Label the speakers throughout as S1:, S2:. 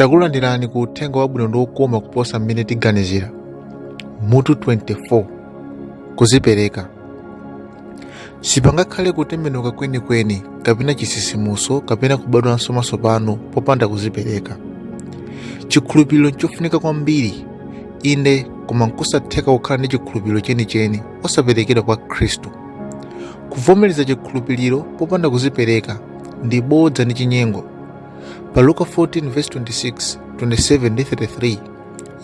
S1: Takulandirani ku uthenga wabwino ndi wokoma kuposa mmene tiganizira. Mutu 24. Kuzipereka. Sipangakhale kutembenuka kwenikweni kapena chitsitsimutso kapena kubadwanso mwatsopano popanda kuzipereka. Chikhulupiriro nchofunika kwambiri, inde, koma nkosatheka kukhala ndi chikhulupiriro chenicheni osaperekedwa kwa Khristu. Kuvomereza chikhulupiriro popanda kuzipereka ndi bodza ndi chinyengo. Pa Luka 14:26, 27 ndi 33,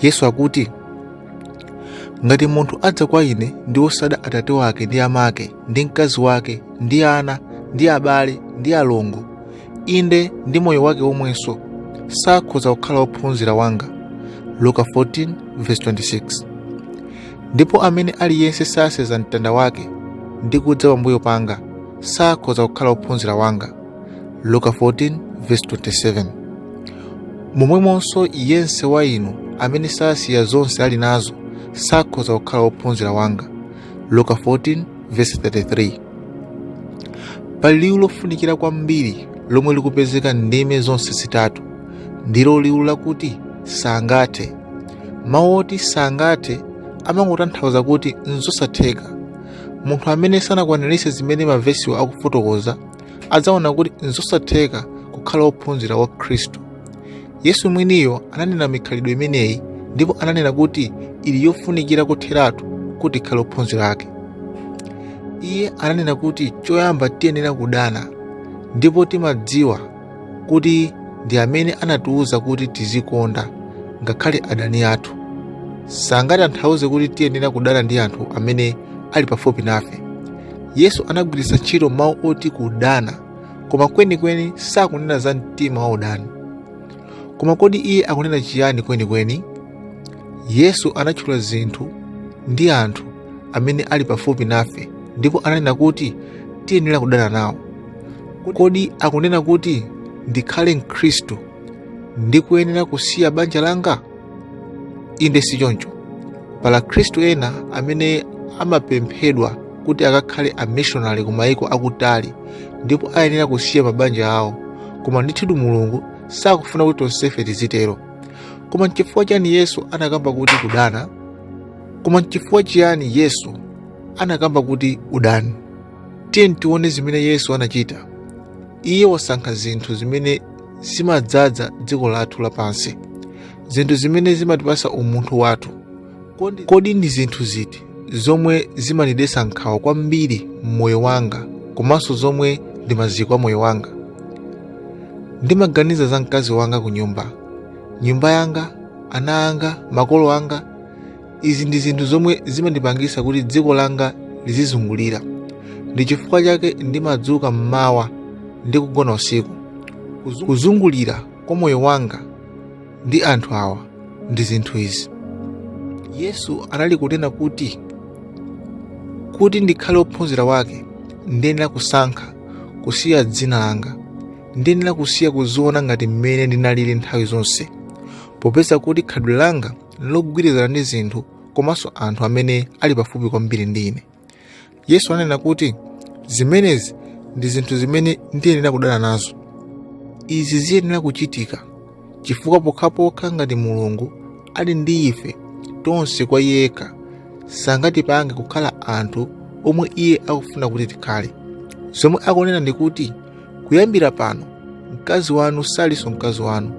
S1: Yesu akuti, Ngati munthu adza kwa ine ndi osada atate wake ndi amake ndi mkazi wake ndi ana ndi abale ndi alongo, inde ndi moyo wake womwenso, sakhoza kukhala wophunzira wanga. Luka 14:26. Ndipo amene aliyense sasenza mtanda wake ndi kudza pambuyo panga sakhoza kukhala wophunzira wanga. Luka 14:27. Momwemonso yense wa inu amene sasiya zonse ali nazo sakhoza kukhala wophunzira wanga. Luka 14:33. Pali liwu lofunikira kwambiri lomwe likupezeka m'ndime zonse zitatu, ndilo liwu lakuti sangathe. Mawu oti sangathe amangotanthauza kuti nzosatheka. Munthu amene sanakwaniritse zimene mavesiwo akufotokoza adzaona kuti nzosatheka kukhala wophunzira wa Khristu. Yesu mwiniyo ananena mikhalidwe imeneyi ndipo ananena kuti ili yofunikira kotheratu kuti tikhale ophunzira ake. Iye ananena kuti choyamba tiyenera kudana, ndipo timadziwa kuti ndi amene anatiuza kuti tizikonda ngakhale adani athu. Sangatanthauze kuti tiyenera kudana ndi anthu amene ali pafupi nafe. Yesu anagwiritsa ntchito mawu oti kudana, koma kwenikweni sakunena za mtima wa udani. Koma kodi iye akunena chiyani kwenikweni? Yesu anatchula zinthu ndi anthu amene ali pafupi nafe ndipo ananena kuti tiyenera kudana nawo. Kodi akunena kuti ndikhale Mkhristu ndikuyenera kusiya banja langa? Inde, si choncho. Pali Akhristu ena amene amapemphedwa kuti akakhale amishonale ku mayiko akutali ndipo ayenera kusiya mabanja awo, koma ndithudi Mulungu sakufuna kuti tonsefe tizitero. Koma nchifukwa chani Yesu anakamba kuti kudana? Koma nchifukwa chiyani Yesu anakamba kuti udani? Tiyeni tione zimene Yesu anachita. Iye wasankha zinthu zimene zimadzaza dziko lathu lapansi, zinthu zimene zimatipasa umunthu wathu. Kodi ndi zinthu ziti zomwe zimandidetsa nkhawa kwambiri m'moyo wanga komanso zomwe ndi maziko a moyo wanga? Ndimaganiza za mkazi wanga ku nyumba, nyumba yanga, ana anga, makolo anga. Izi ndi zinthu zomwe zimandipangisa kuti dziko langa lizizungulira. Ndi chifukwa chake ndimadzuka mmawa ndi kugona usiku. Kuzungulira kwa moyo wanga ndi anthu awa ndi zinthu izi. Yesu anali kunena kuti ndikhale wophunzira wake ndiyenera kusankha kusiya dzina langa. Ndiyenera kusiya kuziona ngati mmene ndinalili nthawi zonse, popeza kuti khalidwe langa logwirizana ndi zinthu komanso anthu amene ali pafupi kwambiri ndi ine. Yesu ananena kuti zimenezi ndi zinthu zimene ndiyenera kudana nazo. Izi ziyenera kuchitika chifukwa pokhapokha ngati Mulungu ali ndi ife tonse kwa iye yekha, sangatipange kukhala anthu omwe iye akufuna kuti tikhale. Zomwe akunena ndi kuti kuyambira pano mkazi wanu salinso mkazi wanu,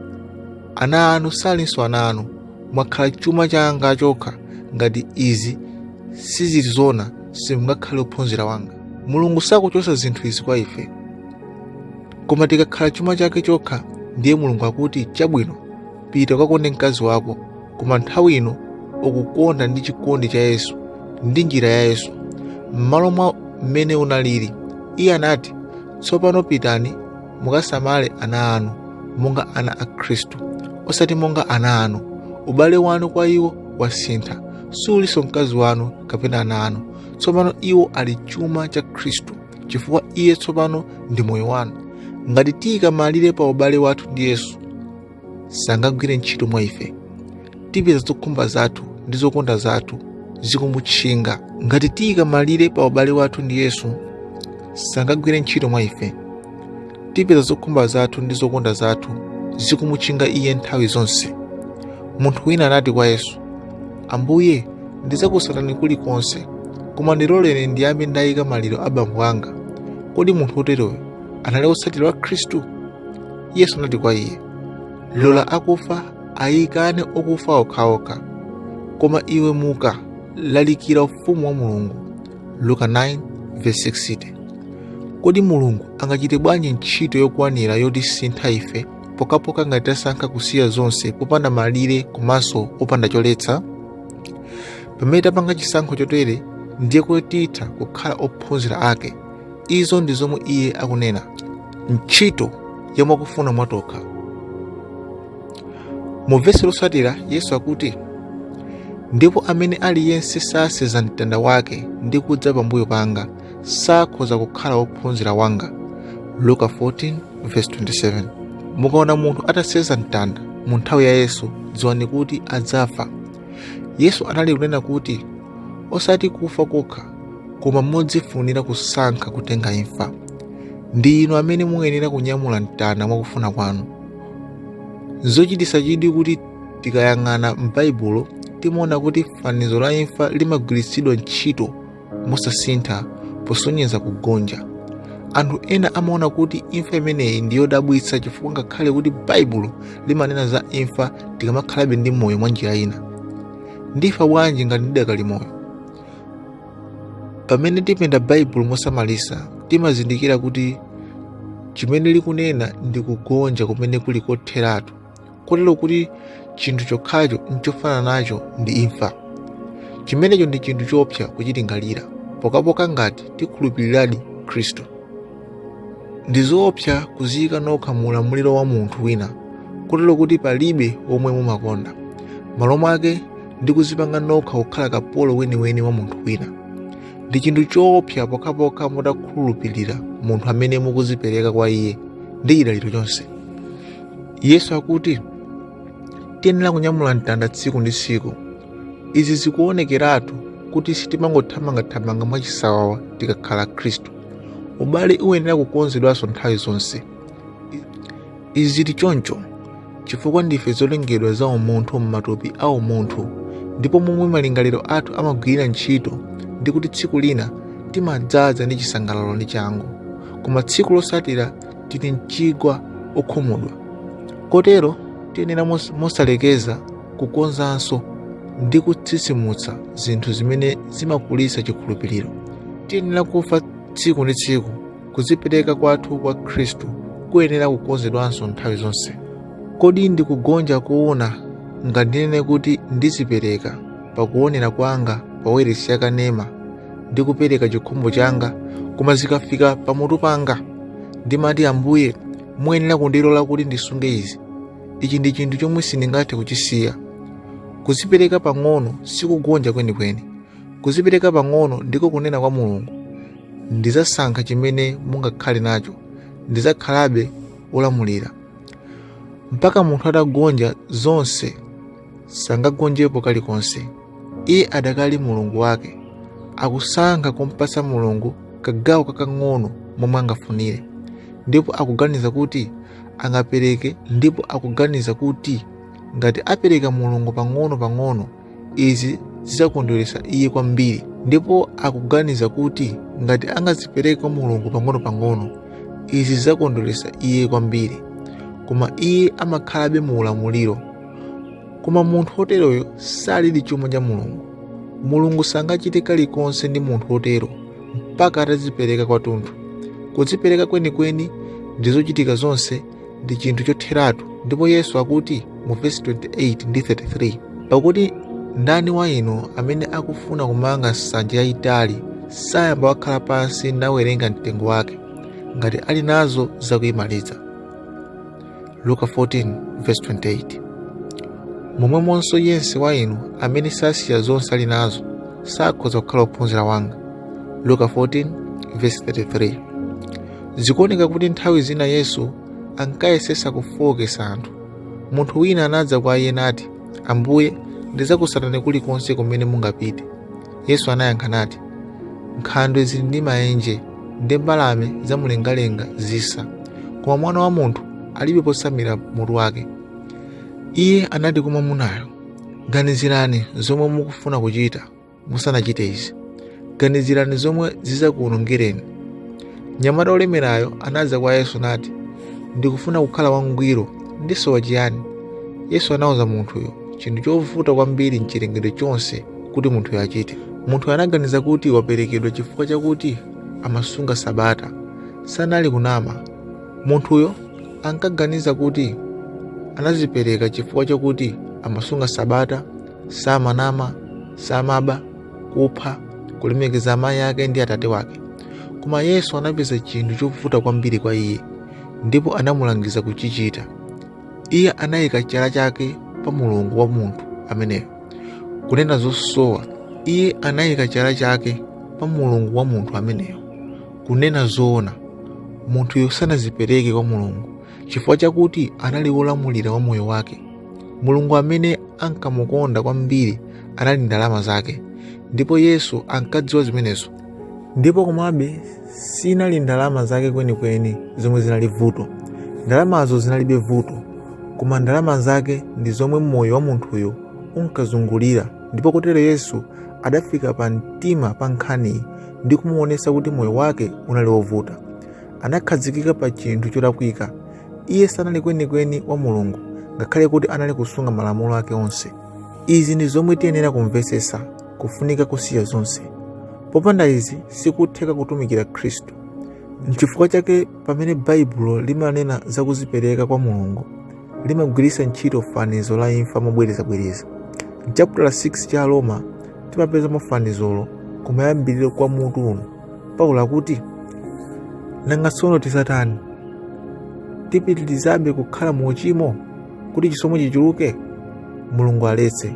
S1: ana anu salinso ana anu, mwakhala chuma changa chokha. Ngati izi sizili zona, simungakhale ophunzira wanga. Mulungu sakuchotsa zinthu izi kwa ife, koma tikakhala chuma chake chokha, ndiye Mulungu akuti chabwino, pita ukakonde mkazi wako, koma nthawi ino ukukonda ndi chikondi cha Yesu ndi njira ya Yesu m'malo mwa mmene unalili. Iye anati, tsopano pitani mukasamale ana anu monga ana a Khristu, osati monga ana anu. Ubale wanu kwa iwo wasintha, sulinso mkazi wanu kapena ana anu. Tsopano iwo ali chuma cha Khristu, chifukwa iye tsopano ndi moyo wanu. Ngati tiyika malire pa ubale wathu ndi Yesu, sangagwire ntchito mwa ife. Tipeza zokhumba zathu ndi zokonda zathu zikumutchinga. Ngati tiyika malire pa ubale wathu ndi Yesu, sangagwire ntchito mwa ife. Tipeza zokhumba zathu ndi zokonda zathu zikumutchinga iye nthawi zonse. Munthu wina anati kwa Yesu, Ambuye, ndidzakutsatani kulikonse, koma ndiloleni ndiyambe ndayika maliro a bambo anga. Kodi munthu woteroyo anali wotsatira wa Khristu? Yesu anati kwa iye, Lola akufa ayikane okufa okhaokha, koma iwe muka, lalikira ufumu wa Mulungu. Luka 9:60. Kodi Mulungu angachite bwanji ntchito yokwanira yotisintha ife pokhapokha ngati tasankha kusiya zonse popanda malire komanso opanda choletsa? Pamene tapanga chisankho chotere, ndiye kuti titha kukhala ophunzira ake. Izo ndi zomwe iye akunena. Ntchito ya mwakufuna mwatokha. Mu vesi lotsatira Yesu akuti, Ndipo amene aliyense sasenza mtanda wake ndi kudza pambuyo panga sakhoza kukhala wophunzira wanga. Luka 14:27. Mukaona munthu atasenza mtanda mu nthawi ya Yesu, dziwani kuti adzafa. Yesu anali kunena kuti osati kufa kokha, koma modzifunira kusankha kutenga imfa. Ndi inu amene muyenera kunyamula mtanda mwakufuna kwanu. Zochititsa chidwi kuti tikayang'ana m'Baibulo timaona kuti fanizo la imfa limagwiritsidwa ntchito mosasintha posonyeza kugonja. Anthu ena amaona kuti imfa imeneyi ndi yodabwitsa chifukwa ngakhale kuti Baibulo limanena za imfa tikamakhalabe ndi moyo mwa njira ina. Ndifa bwanji ngati ndidakali moyo? Pamene tipenda Baibulo mosamalitsa, timazindikira kuti chimene likunena ndi kugonja kumene kuli kotheratu, kotero kuti chinthu chokhacho nchofanana nacho ndi imfa. Chimenecho ndi chinthu choopsa kuchilingalira, pokhapokha ngati tikhulupiriradi Khristu. Ndi zoopsa kuziyika nokha mu ulamuliro wa munthu wina, kotero kuti palibe womwe mumakonda. Malo mwake ndi kuzipanga nokha kukhala kapolo weniweni wa munthu wina. Ndi chinthu choopsa pokhapokha mutakhulupirira munthu amene mukuzipereka kwa iye ndi chidaliro chonse. Yesu akuti tiyenera kunyamula mtanda tsiku ndi tsiku. Izi zikuonekeratu kuti sitimangothamangathamanga mwachisawawa tikakhala Khristu. Ubale uyenera kukonzedwanso nthawi zonse. Izi zili choncho chifukwa ndife zolengedwa za umunthu m'matupi a umunthu, ndipo momwe malingaliro athu amagwirira ntchito ndi kuti tsiku lina timadzaza ndi chisangalalo ndi changu, koma tsiku lotsatira tili mchigwa okhumudwa. Kotero tiyenera mosalekeza kukonzanso ndi kutsitsimutsa zinthu zimene zimakulitsa chikhulupiriro. Tiyenera kufa tsiku ndi tsiku. Kudzipereka kwathu kwa Khristu kuyenera kukonzedwanso nthawi zonse. Kodi ndi kugonja koona ngati ndinene kuti ndizipereka pakuonera kwanga pa wailesi yakanema ndi kupereka chikhumbo changa, koma zikafika pamutu panga ndimati, Ambuye, muyenera kundilola kuti ndisunge izi. Ichi ndi chinthu chomwe sindingathe kuchisiya. Kuzipereka pang'ono sikugonja kwenikweni. Kuzipereka pang'ono ndiko kunena kwa Mulungu, ndidzasankha chimene mungakhale nacho, ndidzakhalabe wolamulira. Mpaka munthu atagonja zonse, sangagonjepo kalikonse. Iye adakali mulungu wake, akusankha kumpatsa Mulungu kagawo kakang'ono momwe angafunire, ndipo akuganiza kuti angapereke, ndipo akuganiza kuti ngati apereka Mulungu pang'ono pang'ono izi zidzakondweretsa iye kwambiri, ndipo akuganiza kuti ngati angazipereke kwa Mulungu pang'ono-pang'ono izi zidzakondweretsa iye kwambiri, koma iye amakhalabe mu ulamuliro. Koma munthu woteroyo salidi chuma cha Mulungu. Mulungu sangachite kalikonse ndi munthu wotero mpaka atadzipereka kwathunthu. Kudzipereka kwenikweni ndi zochitika zonse ndi chinthu chotheratu, ndipo Yesu akuti mu vesi 28 ndi 33, pakuti ndani wa inu amene akufuna kumanga nsanja yayitali sayamba wakhala pansi nawerenga mtengo wake, ngati ali nazo zakuyimaliza. Luka 14:28. Momwemonso yense wa inu amene sasiya zonse ali nazo sakhoza kukhala wophunzira wanga. Luka 14:33. Zikuoneka kuti nthawi zina Yesu ankayesesa kufooketsa anthu. Munthu wina anadza kwa iye nati, Ambuye, ndidzakutsatani kulikonse kumene mungapite. Yesu anayankha nati, Nkhandwe zili ndi maenje ndi mbalame zamumlengalenga zisa, koma Mwana wa munthu Alibe potsamira mutu wake. Iye anati kwa mwamunayo, ganizirani zomwe mukufuna kuchita musanachite izi. Ganizirani zomwe zidzakuwonongereni. Mnyamata olemerayo anadza kwa Yesu nati, ndikufuna kukhala wangwiro, ndisowa chiyani? Yesu anawuza munthuyo chinthu chovuta kwambiri mchilengedwe chonse kuti munthuyo achite. Munthuyo anaganiza kuti waperekedwa chifukwa chakuti amasunga Sabata. Sanali kunama. Munthuyo ankaganiza kuti anazipereka chifukwa chakuti amasunga Sabata, samanama, samaba, kupha, kulemekeza amayi ake ndi atate wake. Koma Yesu anapeza chinthu chovuta kwambiri kwa iye ndipo anamulangiza kuchichita. Iye anayika chala chake pa Mulungu wa munthu ameneyo. Kunena zosowa, iye anayika chala chake pa Mulungu wa munthu ameneyo. Kunena zoona, munthuyo sanazipereke kwa Mulungu chifukwa chakuti anali wolamulira wa moyo wake. Mulungu amene ankamukonda kwambiri anali ndalama zake, ndipo Yesu ankadziwa zimenezo. Ndipo komabe sinali ndalama zake kwenikweni zomwe zinali vuto. Ndalamazo zinalibe vuto, koma ndalama zake ndi zomwe moyo wa munthuyo unkazungulira, ndipo kotero Yesu adafika pa mtima pa nkhaniyi ndi kumuonetsa kuti moyo wake unali wovuta. Anakhazikika pa chinthu cholakwika. Iye sanali kwenikweni wa Mulungu, ngakhale kuti anali kusunga malamulo ake onse. Izi ndi zomwe tiyenera kumvetsetsa kufunika kusiya zonse. Popanda izi sikutheka kutumikira Khristu. Nchifukwa chake pamene Baibulo limanena za kuzipereka kwa Mulungu, limagwiritsa ntchito fanizo la imfa mobwerezabwereza. M'chaputala 6 cha Aroma timapezamo fanizolo kumayambiriro kwa mutu uno. Paulo akuti, nanga tsono tizatani? Tipitirizabe kukhala mu uchimo kuti chisomo chichuluke? Mulungu aletse.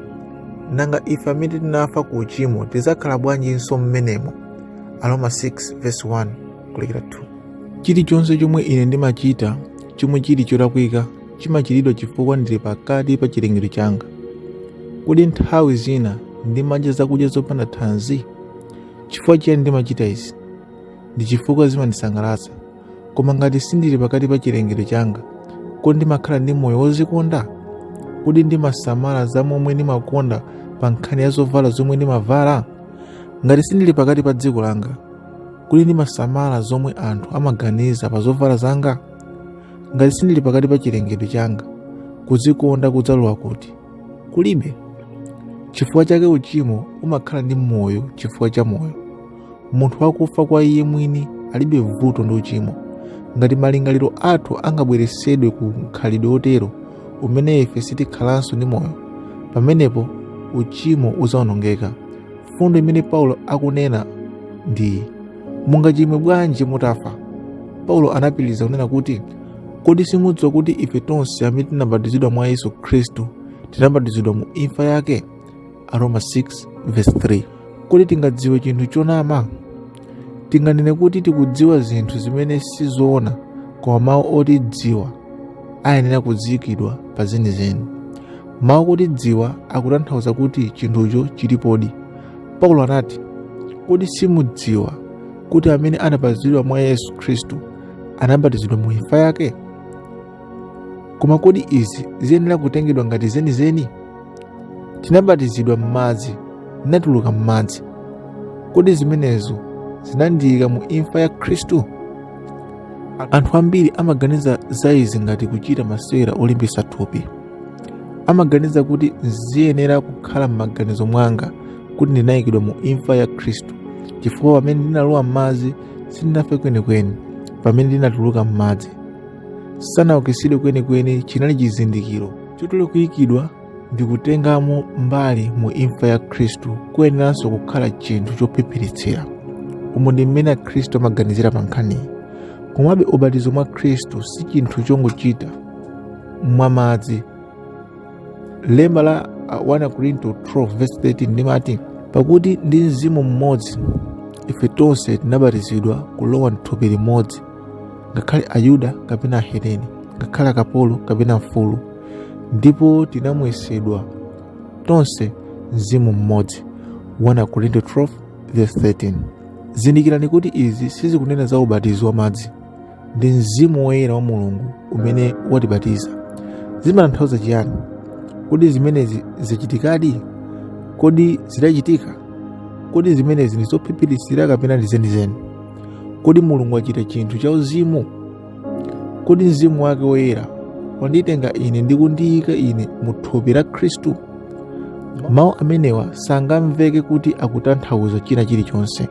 S1: Nanga ife amene tinafa ku uchimo tidzakhala bwanjinso mmenemo? Aroma 6 verse 1 kulekera 2. Chilichonse chomwe ine ndimachita chomwe chili cholakwika chimachitidwa chifukwa ndili pakati pa chilengedwe changa. Kodi nthawi zina ndimadya zakudya zopanda thanzi? Chifukwa chiyani ndimachita izi? Ndi chifukwa zimandisangalatsa. Koma ngati sindili pakati pa chilengedwe changa, kodi ndimakhala ndi moyo wozikonda? Kodi ndimasamala za momwe ndimakonda pa nkhani ya zovala zomwe ndimavala? Ngati sindili pakati pa dziko langa, kodi ndimasamala zomwe anthu amaganiza pa zovala zanga? Ngati sindili pakati pa chilengedwe changa, kudzikonda kudzalowa kuti? Kulibe. Chifukwa chake uchimo umakhala ndi moyo chifukwa cha moyo. Munthu wakufa kwa iye mwini alibe vuto ndi uchimo. Ngati malingaliro athu angabweretsedwe ku mkhalidwe wotero umene ife sitikhalanso ndi moyo, pamenepo uchimo udzawonongeka. Fundo imene Paulo akunena ndi, mungachimwe bwanji mutafa? Paulo anapitiriza kunena kuti, kodi simudziwa kuti ife tonse amene tinabatizidwa mwa Yesu Khristu tinabatizidwa mu imfa yake? Aroma 6 verse 3. Kodi tingadziwe chinthu chonama? Tinganene kuti tikudziwa zinthu zimene sizoona, koma mawu oti dziwa ayenera kuzikidwa pa zenizeni. Mawu kuti dziwa akutanthauza kuti chinthucho chilipodi. Paulo anati, kodi simudziwa kuti amene anabatizidwa mwa Yesu Khristu anabatizidwa mu imfa yake? Koma kodi izi ziyenera kutengedwa ngati zenizeni? Tinabatizidwa m'madzi, tinatuluka m'madzi. Kodi zimenezo zinandiyika mu imfa ya Khristu? Anthu ambiri amaganiza za izi ngati kuchita masewera olimbitsa thupi. Amaganiza kuti ziyenera kukhala m'maganizo mwanga kuti ndinayikidwa mu imfa ya Khristu, chifukwa pamene ndinalowa m'madzi sindinafe kwenikweni. Pamene ndinatuluka m'madzi sanaukitsidwe kwenikweni, chinali chizindikiro chotero kuyikidwa ndi kutengamo mbali mu imfa ya Khristu kuyeneranso kukhala chinthu chophiphiritsira. Umu ndi mmene Akhristu amaganizira pa nkhaniyi. Komabe ubatizo mwa Khristu si chinthu chongochita mwa madzi. Lemba la 1 Korinto 12 verse 13 limati, pakuti ndi mzimu mmodzi ife tonse tinabatizidwa kulowa m'thupi limodzi, ngakhale Ayuda kapena Ahelene, ngakhale akapolo kapena mfulu, ndipo tinamwetsedwa tonse mzimu mmodzi. 1 Korinto 12 verse 13. Zindikirani kuti izi sizikunena za ubatizo wa madzi. Ndi Mzimu Woyera wa Mulungu umene watibatiza. Zimatanthauza chiyani? Kodi zimenezi zachitikadi? Kodi zidachitika? Kodi zimenezi ndi zophiphiritsira kapena ndi zenizeni? Kodi Mulungu achita chinthu cha uzimu? Kodi Mzimu wake Woyera wanditenga ine ndi kundiyika ine mu thupi la Khristu? Mawu amenewa sangamveke kuti akutanthauza china chilichonse.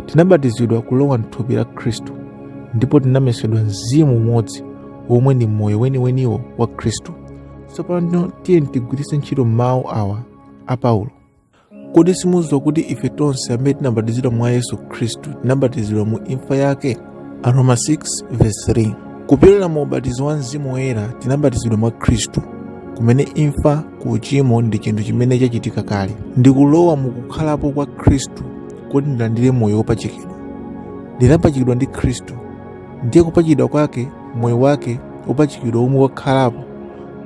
S1: Tinabatizidwa kulowa mthupi la Khristu ndipo tinamesedwa mzimu umodzi womwe ndi moyo weniweniwo wa Khristu. Tsopano tiyeni tigwiritse ntchito mawu awa a Paulo. Kodi simudziwa kuti ife tonse amene tinabatizidwa mwa Yesu Khristu tinabatizidwa mu imfa yake? Aroma 6:3. Kupyolera mu ubatizo wa Mzimu Woyera tinabatizidwa mwa Khristu, kumene imfa ku uchimo ndi chinthu chimene chachitika kale. Ndikulowa mukukhalapo kwa Khristu kuti ndilandire moyo wopachikidwa. Ndinapachikidwa ndi Khristu, ndiye kupachikidwa kwake, moyo wake wopachikidwa omwe wakhalapo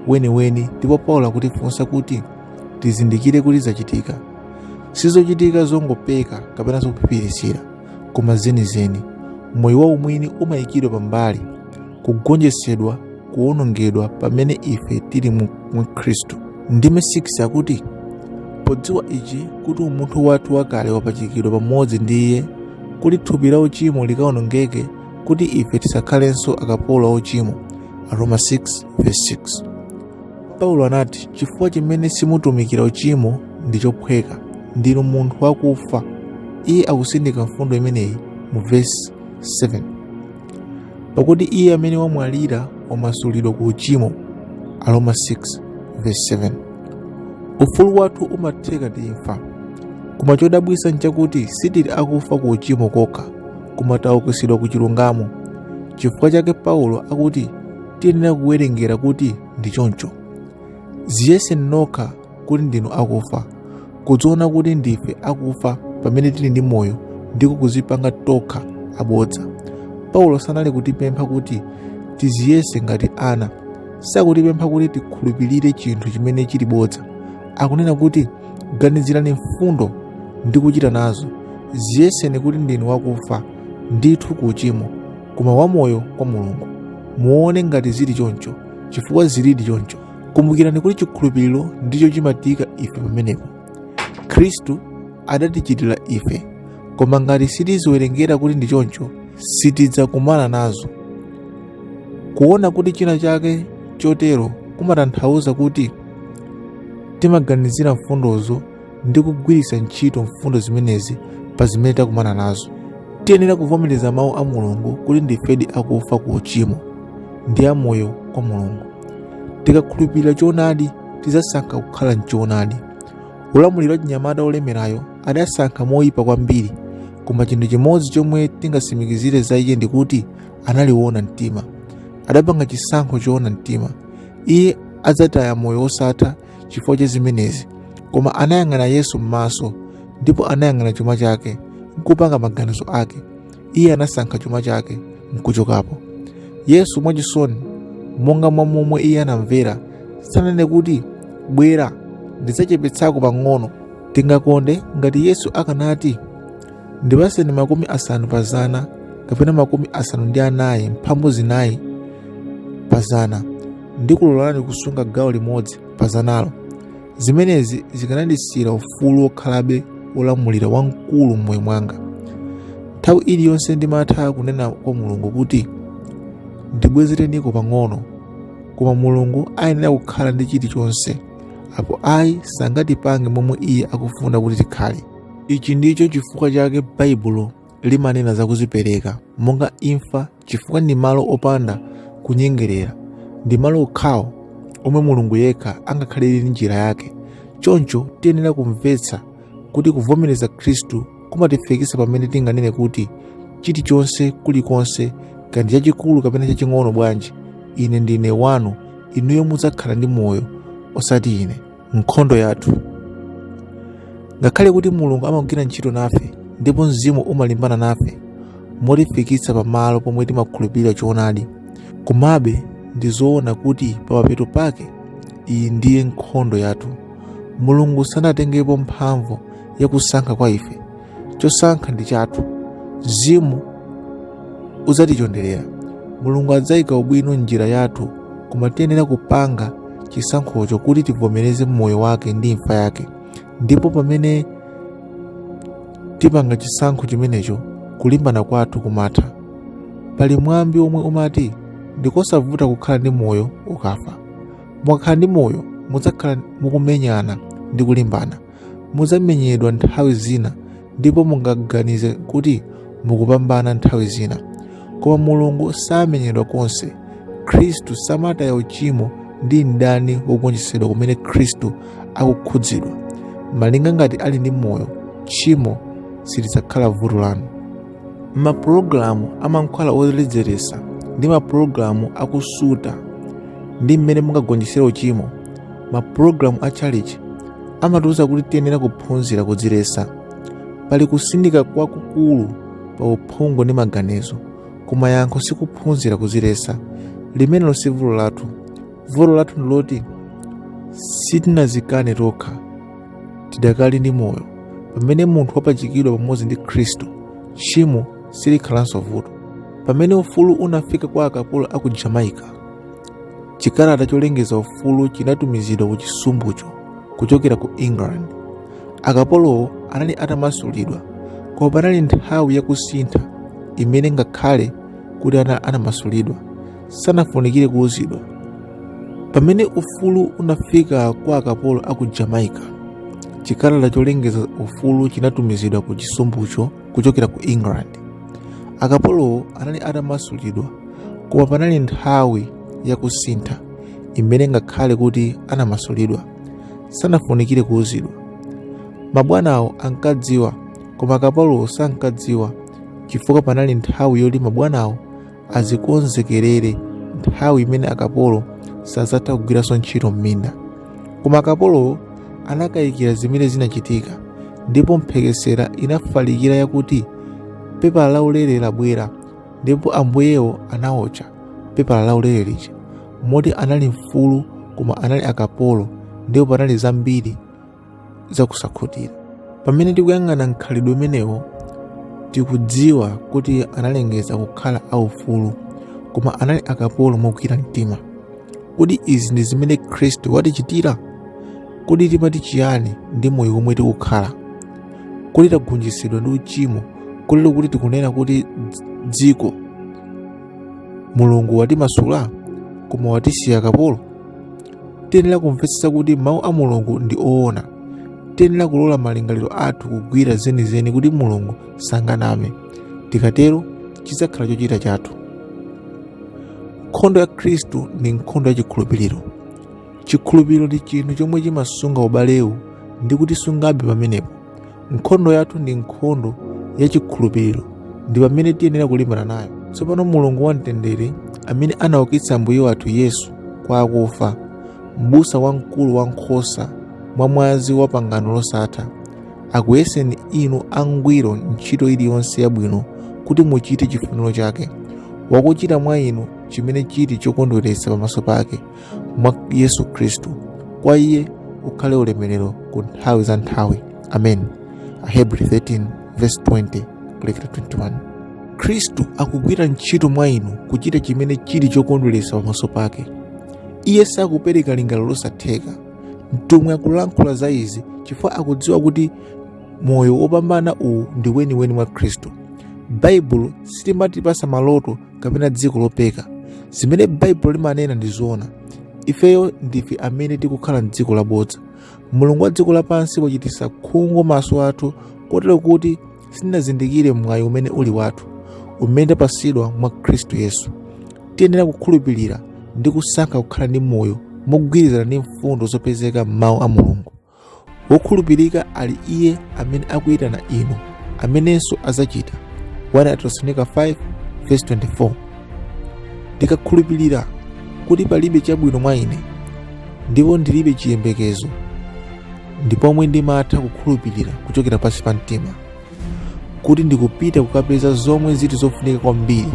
S1: weniweni. Ndipo Paulo akutifunsa kuti tizindikire kuti zachitika. Sizochitika zongopeka kapena zophiphiritsira, koma zenizeni. Moyo waumwini umayikidwa pambali, kugonjetsedwa, kuwonongedwa pamene ife tili mwa Khristu. Ndime 6 akuti, podziwa ichi, kuti umunthu wathu wakale wapachikidwa pamodzi ndi iye, kuti thupi la uchimo likawonongeke, kuti ife tisakhalenso akapolo a uchimo. Aroma 6:6. Paulo anati, chifukwa chimene simutumikira uchimo ndi chophweka, ndinu munthu wakufa. Iye akusindika mfundo imeneyi mu vesi 7. Pakuti iye amene wamwalira wamasulidwa ku uchimo. Aroma 6:7. Ufulu wathu umatheka ndi imfa. Koma chodabwitsa nchakuti sitili akufa ku uchimo kokha, koma taukitsidwa ku chilungamo. Chifukwa chake Paulo akuti tiyenera kuwerengera kuti ndi choncho. Ziyeseni nokha kuti ndinu akufa. Kudziona kuti ndife akufa pamene tili ndi moyo ndiko kuzipanga tokha abodza. Paulo sanali kutipempha kuti tiziyese ngati ana. Sakutipempha kuti tikhulupirire chinthu chimene chili bodza. Akunena kuti ganizirani mfundo ndi kuchita nazo. Ziyeseni kuti ndinu wakufa ndithu ku uchimo, koma wamoyo kwa Mulungu. Muone ngati zili choncho, chifukwa zilidi choncho. Kumbukirani kuti chikhulupiriro ndicho chimatiyika ife pamenepo. Khristu adatichitira ife, koma ngati sitiziwerengera kuti ndi choncho, sitidzakumana nazo. Kuona kuti china chake chotero kumatanthauza kuti timaganizira mfundozo ndi kugwiritsa ntchito mfundo zimenezi pa zimene takumana nazo. Tiyenera kuvomereza mawu a Mulungu kuti ndifedi akufa ku uchimo ndi amoyo kwa Mulungu. Tikakhulupirira choonadi, tidzasankha kukhala mchoonadi. Ulamuliro wa chinyamata olemerayo adasankha moyipa kwambiri, koma chinthu chimodzi chomwe tingatsimikizire za iye ndi kuti anali woona mtima. Adapanga chisankho choona mtima. Iye adzataya moyo wosatha chifukwa cha zimenezi, koma anayang'ana Yesu m'maso ndipo anayang'ana chuma chake nkupanga maganizo ake. Iye anasankha chuma chake nkuchokapo. Yesu mwachisoni, monga mwa momwe iye anamvera, sananene kuti bwera ndidzachepetsako pang'ono. Tingakonde ngati Yesu akanati ndipaseni 50% kapena 54.4% ndikulolani kusunga gawo limodzi pa zanalo. Zimenezi zikanandisiyira ufulu wokhalabe wolamulira wamkulu m'moyo mwanga. Nthawi iliyonse ndimatha kunena kwa Mulungu kuti ndibwezereniko pang'ono, koma Mulungu ayenera kukhala ndi chilichonse, apo ayi sangatipange momwe iye akufuna kuti tikhale. Ichi ndicho chifukwa chake Baibulo limanena za kuzipereka monga imfa, chifukwa ndi malo opanda kunyengerera, ndi malo okhawo omwe Mulungu yekha angakhalire ndi njira yake. Choncho tiyenera kumvetsa kuti kuvomereza Khristu kumatifikitsa pamene tinganene kuti chilichonse kulikonse, kaya ndi chachikulu kapena chaching'ono bwanji, ine ndine wanu, inuyo mudzakhala ndi moyo osati ine. Nkhondo yathu. Ngakhale kuti Mulungu amagwira ntchito nafe ndipo mzimu umalimbana nafe motifikitsa pamalo pomwe timakhulupirira choonadi, komabe ndi zoona kuti pamapeto pake iyi ndiye nkhondo yathu. Mulungu sanatengepo mphamvu yakusankha kwa ife. Chosankha ndi chathu. Mzimu udzatichonderera. Mulungu adzayika ubwino m'njira yathu, koma tiyenera kupanga chisankhocho kuti tivomereze moyo wake ndi imfa yake. Ndipo pamene tipanga chisankho chimenecho, kulimbana kwathu kumatha. Pali mwambi omwe umati ndikosavuta kukhala ndi moyo ukafa. Mukakhala ndi moyo, mudzakhala mukumenyana ndi kulimbana. Mudzamenyedwa nthawi zina ndipo mungaganize kuti mukupambana nthawi zina, koma Mulungu samenyedwa konse. Khristu samataya uchimo ndi mdani wogonjetsedwa kumene Khristu akukhudzidwa. Malinga ngati ali ndi moyo, tchimo silidzakhala vuto lanu. Mapulogalamu amankhwala oledzeretsa ndi mapulogalamu akusuta ndi mmene mungagonjetsere uchimo. Mapulogalamu a tchalitchi amatiuza kuti tiyenera kuphunzira kudziletsa. Pali kusindika kwakukulu pa uphungu ndi maganizo, koma yankho sikuphunzira kudziletsa. Limenelo si vuto lathu. Vuto lathu ndi loti sitinazikane tokha, tidakali ndi moyo. Pamene munthu wapachikidwa pamodzi ndi Khristu, tchimo silikhalanso vuto. Pamene ufulu unafika kwa akapolo a ku Jamaica, chikalata cholengeza ufulu chinatumizidwa ku chisumbucho kuchokera ku England. Akapolowo anali atamasulidwa, koma panali nthawi yakusintha imene ngakhale kuti anamasulidwa, sanafunikire kuuzidwa. Pamene ufulu unafika kwa akapolo a ku Jamaica, chikalata cholengeza ufulu chinatumizidwa ku chisumbucho kuchokera ku England. Akapolowo anali atamasulidwa, koma panali nthawi yakusintha imene ngakhale kuti anamasulidwa, sanafunikire kuuzidwa. Mabwanawo ankadziwa, koma akapolowo sankadziwa, chifukwa panali nthawi yoti mabwanawo azikonzekerere nthawi imene akapolo sadzatha kugwiranso ntchito m'minda. Koma akapolowo anakayikira zimene zinachitika, ndipo mphekesera inafalikira yakuti pepala laulere labwera, ndipo ambuyewo anawotcha pepala laulere lija, moti anali mfulu koma anali akapolo, ndipo panali zambiri zakusakhutira. Pamene tikuyang'ana mkhalidwe umenewo, tikudziwa kuti analengeza kukhala aufulu, koma anali akapolo mogwira mtima. Kodi izi ndi zimene Khristu watichitira? Kodi timati chiyani ndi moyo womwe tikukhala? Kodi tagonjetsedwa ndi uchimo kotero kuti tikunena kuti dziko Mulungu watimasula koma watisiya akapolo? Tiyenera kumvetsetsa kuti mawu a Mulungu ndi oona. Tiyenera kulola malingaliro athu kugwira zenizeni kuti Mulungu sanganame. Tikatero chidzakhala chochita chathu. Nkhondo ya Khristu ndi nkhondo ya chikhulupiriro. Chikhulupiriro ndi chinthu chomwe chimasunga ubalewu ndi kutisungabe pamenepo. Nkhondo yathu ndi nkhondo ya chikhulupiriro, ndi pamene tiyenera kulimbana nayo. Tsopano Mulungu wamtendere, amene anaukitsa Ambuye wathu Yesu kwa akufa, m'busa wamkulu wa nkhosa mwa mwazi wa pangano losatha, akuyeseni inu angwiro ntchito iliyonse yabwino kuti muchite chifuniro chake, wakuchita mwa inu chimene chili chokondweretsa pamaso pake, mwa Yesu Khristu. Kwa iye ukhale ulemerero ku nthawi za nthawi. Amen. Ahebri 13 verse 20 kulekera 21. Khristu akugwira ntchito mwa inu kuchita chimene chili chokondweretsa pamaso pake. Iye sakupereka lingaliro losatheka. Mtumwi akulankhula za izi chifukwa akudziwa kuti moyo wopambana uwu ndi weniweni mwa Khristu. Baibulo silimatipasa maloto kapena dziko lopeka. Zimene Baibulo limanena ndi zoona. Ifeyo ndife amene tikukhala m'dziko labodza. Mulungu wa dziko lapansi wachititsa khungu maso athu kotero kuti sitinazindikire mwayi umene uli wathu, umene tapasidwa mwa Khristu Yesu. Tiyenera kukhulupirira ndi kusankha kukhala ndi moyo mogwirizana ndi mfundo zopezeka m'mawu a Mulungu. Wokhulupirika ali iye amene akuyitana inu, amenenso adzachita. 1 Atesalonika 5 verse 24. Ndikakhulupirira kuti palibe chabwino mwa ine ndipo ndilibe chiyembekezo, ndi pomwe ndimatha kukhulupirira kuchokera pansi pa mtima kuti ndikupita kukapeza zomwe zili zofunika kwambiri.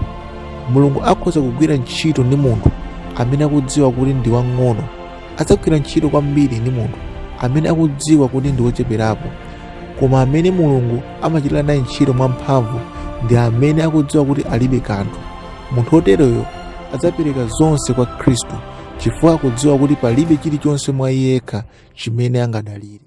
S1: Mulungu akhoza kugwira ntchito ndi munthu amene akudziwa kuti ndi wang'ono. Adzagwira ntchito kwambiri ndi munthu amene akudziwa kuti ndi wocheperapo. Koma amene Mulungu amachitira naye ntchito mwamphamvu ndi amene akudziwa kuti alibe kanthu. Munthu woteroyo adzapereka zonse kwa Khristu chifukwa akudziwa kuti palibe chilichonse mwa iye yekha chimene angadalire.